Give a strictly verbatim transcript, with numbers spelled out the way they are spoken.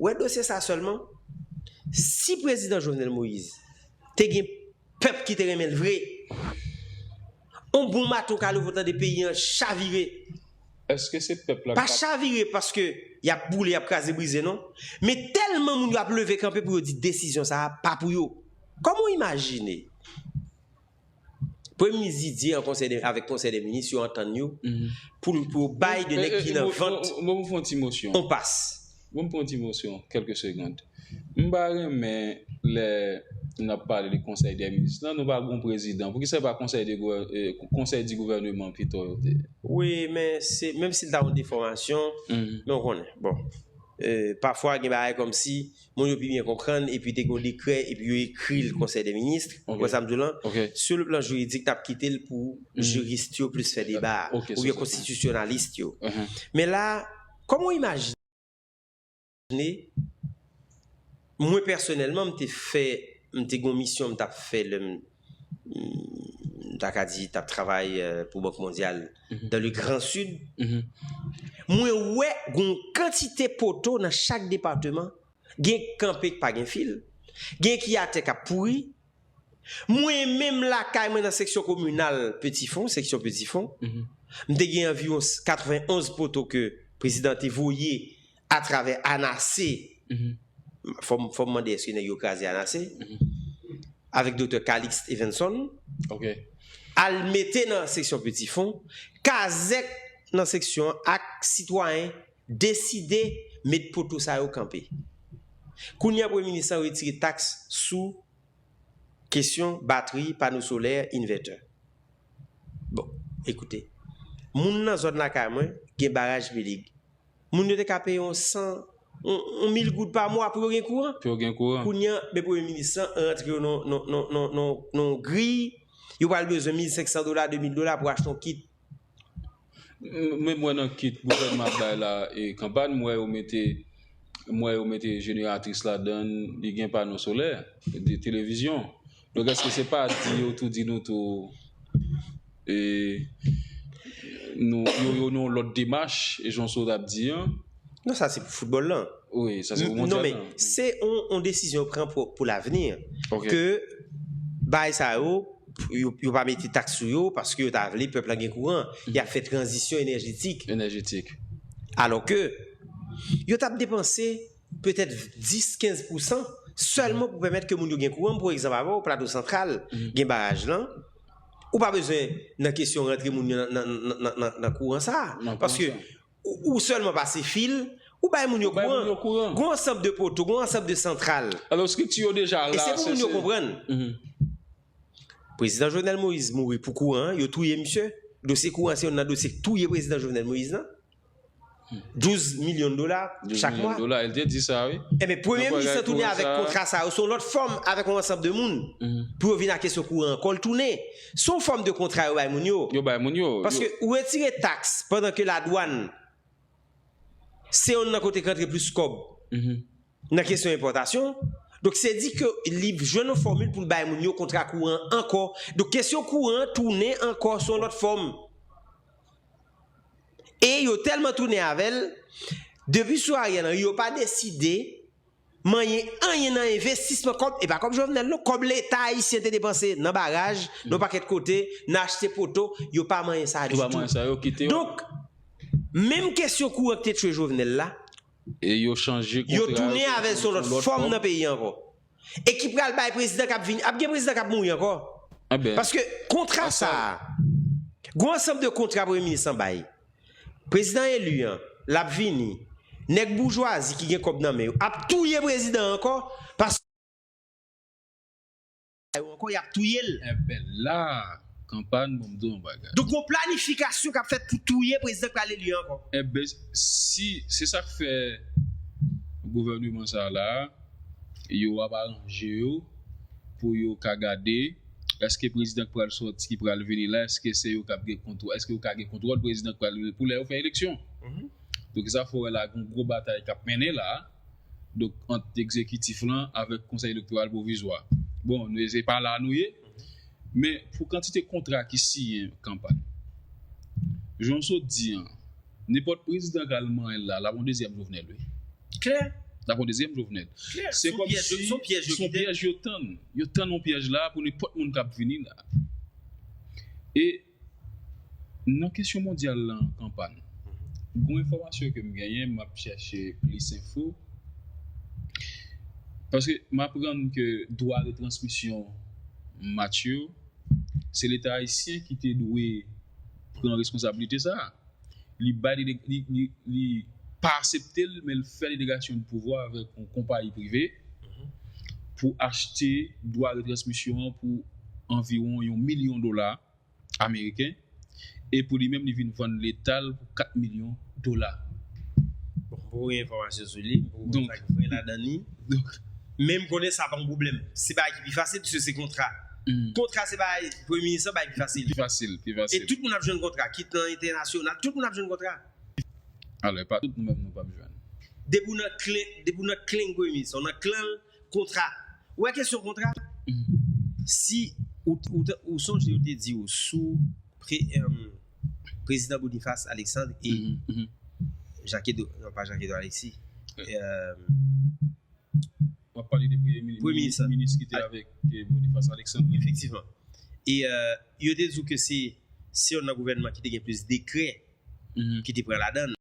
Ou wè dosye sa sèlman, si prezidan Jovenel Moïse te gen pèp ki te renmen l vre, yon bon maten w ka leve w tande peyi an chavire. Èske se pèp la Pa chavire paske y ap boule, y ap kraze brize non. Men tèlman moun yo ap leve kanpe pou yo di desizyon sa a pa pou yo. Kòman w imajine Premye minis Didier an konsèy de, avèk konsèy de minis yo antann yo pou pou yo bay de nèg ki nan vant Mwen pou fè yon ti mosyon. On pas. Mwen pou fè yon ti mosyon kèlke segond. M pa renmen lè n ap pale de konsèy de minis lan, nou pa gon prezidan. Poukisa e pa konsèy de gouvè- eh, konsèy di gouvèneman pito yo te? Wi, men se menm si l ta yon defòmasyon, men w konnen. Bon. Euh, pafwa gen bagay kòmsi moun yo pi byen konprann epi te gen yon dekrè epi yo ekri l konsèy de minis. Ou wè sa m di w lan? Sou le plan jiridik, n ap kite l pou jiris yo plis fè deba a, oubyen konstitisyonalis yo. Men la, kòman w imajine mwen pèsonèlman, m te fè, m te gon misyon m t ap fè lè m, m ta ka di, t ap travay euh, pou Bank Mondyal dans le Grand Sud. Mwen wè gon kantite poto nan chak depatman, gen k kanpe k pa gen fil, gen ki atè k ap pouri. Mwen menm lakay mwen nan seksyon kominal Petifon, seksyon Petifon, m te gen anviwon katrevenonz poto ke prezidan te voye atravè Anase. Fò m fò m mande èske nèg yo kraze Anase? Avèk Doktè Calixte Evenson, al mete nan seksyon Petifon, kazèk nan seksyon an ak sitwayen deside met poto sa yo kanpe. Kounye a premye minis lan retire taks sou kesyon batri, pano solè, inverter. Bon, ekoute, moun nan zòn lakay mwen gen baraj Pelig. Moun yo te ka peye yon san, yon, yon mil goud pa mwa pou yo gen kouran. Pou yo gen kouran. Kounye a, men premye minis lan rantre yo nan nan nan nan nan nan griy, yo pral bezwen mil senk san dola, de mil dola pou achte yon kit. Men mwen nan kit gouvènman ap bay la e kanpay, mwen yo mete mwen yo mete jeneratris ladan, li gen pano solè, de televizyon. Donk èske se pa di yo tou di nou tou e nou yo yo nan yon lòt demach e jan w sot ap di an? Non, sa se pou foutbòl lan. Wi, sa se pou mondyal lan. Non, men se yon, yon desizyon yo pran pou, pou lavni. Ke bagay sa yo, yo, yo pa mete taks sou yo paske yo ta vle pèp la gen kouran. Y ap fè tranzisyon enèjetik. Enèjetik. Alò ke yo t ap depanse petèt dis, kenz pousan sèlman pou pèmèt ke moun yo gen kouran. Pou egzanp avè w, Plato Santral gen baraj lan. Ou pa bezwen nan kesyon rantre moun yo nan, nan, nan, nan, nan, nan kouran sa a. Paske ou, ou sèlman pase fil, ou bay moun yo kouran. Gon ansanm de poto, gon ansanm de santral. Alò, estrikti yo deja la. E se pou moun yo konprann. Prezidan Jovenel Moïse mouri pou kouran an, yo touye misye. Dosye kouran se youn nan dosye k touye prezidan Jovenel Moïse lan. Douz milyon dola chak mwa. Dola, el te di sa, wi. Ebyen, premye minis lan tounen avèk kontra sa yo, se yon lòt fòm avèk yon ansanm de moun pou yo vin ak kesyon kouran ankò, l tounen. Se yon fòm de kontra yo bay moun yo. Yo bay moun yo. Paske ou retire taks pandan ke ladwàn se youn nan kote k rantre plis kòb nan kesyon enpòtasyon. Donk, se di ke li jwenn yon fòmil pou l bay moun yo kontra kouran an ankò. Donk, kesyon kouran an tounen ankò sou yon lòt fòm. E yo tèlman tounen avè l, depi sou Ariel Henry, yo pa deside manyen anyen nan envestisman kòb, e pa kòb Jovenel non, kòb Leta ayisyen te depanse nan baraj, nan yon pakèt kote, nan achte poto, yo pa manyen sa ditou. Yo pa manyen sa, yo kite yo. Donk, menm kesyon kouran ki te tchwe Jovenel la, E yo chanje kontra yo. Yo tounen avè l sou yon lòt fòm nan peyi a ankò. E ki pral bay prezidan k ap vini. Ap gen prezidan k ap mouri ankò. Paske kontra sa a, gon ansanm de kontra premye minis lan bay. Prezidan eli an, l ap vini. Nèg boujwazi ki gen kòb nan men yo ap touye prezidan an ankò. Paske yo ankò, y ap touye l. Enben la, kanpay, ban m di w yon bagay. Donk, gon planifikasyon k ap fèt pou touye prezidan k pral eli an ankò. Enben, si se sa k fè gouvèneman sa a la, yo ap aranje yo pou yo ka gade èske prezidan k pral sòti, ki pral vini la, èske se yo k ap gen kontwòl, èske yo ka gen kontwòl prezidan k pral vini pou lè yo fè eleksyon. Donk, sa fè w wè la, gon gwo batay k ap mennen la. Donk, ant egzekitif lan avèk Konsèy Elektoral Pwovizwa. Bon, nou se pa la nou ye, men pou kantite kontra ki siyen kanpay, jan w sot di an, nenpòt prezidan k al manyen l la, l ap yon dezyèm Jovenel, wi. Klè. N ap yon dezyèm Jovenel. Se kòm si se yon pyèj yo tann. Yo tann yon pyèj la pou nenpòt moun k ap vini la. E nan kesyon mondyal lan, kanpay, gon enfòmasyon ke m genyen, m ap chèche plis enfo. Paske m aprann ke dwa retransmisyon match yo, se Leta ayisyen ki te dwe pran responsablite sa a. Li bay li, li, li, li pa aksepte l, men l fè delegasyon de pouvwa avèk yon konpayi prive pou achte dwa retransmisyon an pou anviwon yon milyon dola ameriken. E pou li menm, li vin vann Leta l pou kat milyon dola. Bon, m poko gen enfòmasyon sou li, m poko konn sa k vre ladan li. Men m konnen sa pa yon pwoblèm. Se bagay ki pi fasil, piske se kontra. Kontra se bagay, premye minis lan bagay pi fasil. Pi fasil, pi fasil. E tout moun ap jwenn kontra, kit nan entènasyonal, tout moun ap jwenn kontra. Alò, e pa tout nou menm nou p ap jwenn. Depi w nan klen, depi w nan klen premye minis, ou nan klen kontra. Ou wè kesyon kontra? Si ou, ou, ou sonje yo te di w sou pre, um, prezidan Boniface Alexandre e Jacques Edouard, non, pa Jacques Edouard Alexis. W ap pale de premye minis ki te avèk Boniface Alexandre. Efektivman. E uh, yo te di w ke se se yon nan gouvènman ki te gen plis dekrè ki te pran ladan l.